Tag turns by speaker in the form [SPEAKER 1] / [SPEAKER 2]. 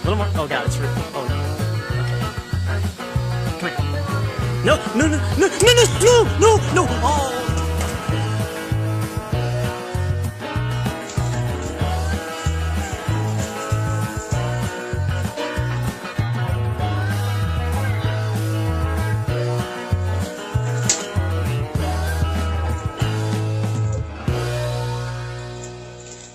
[SPEAKER 1] A little more. Oh God, it's really. Oh no. Okay. All right. Come here. No, no, no, no, no, no, no, no, no. Oh.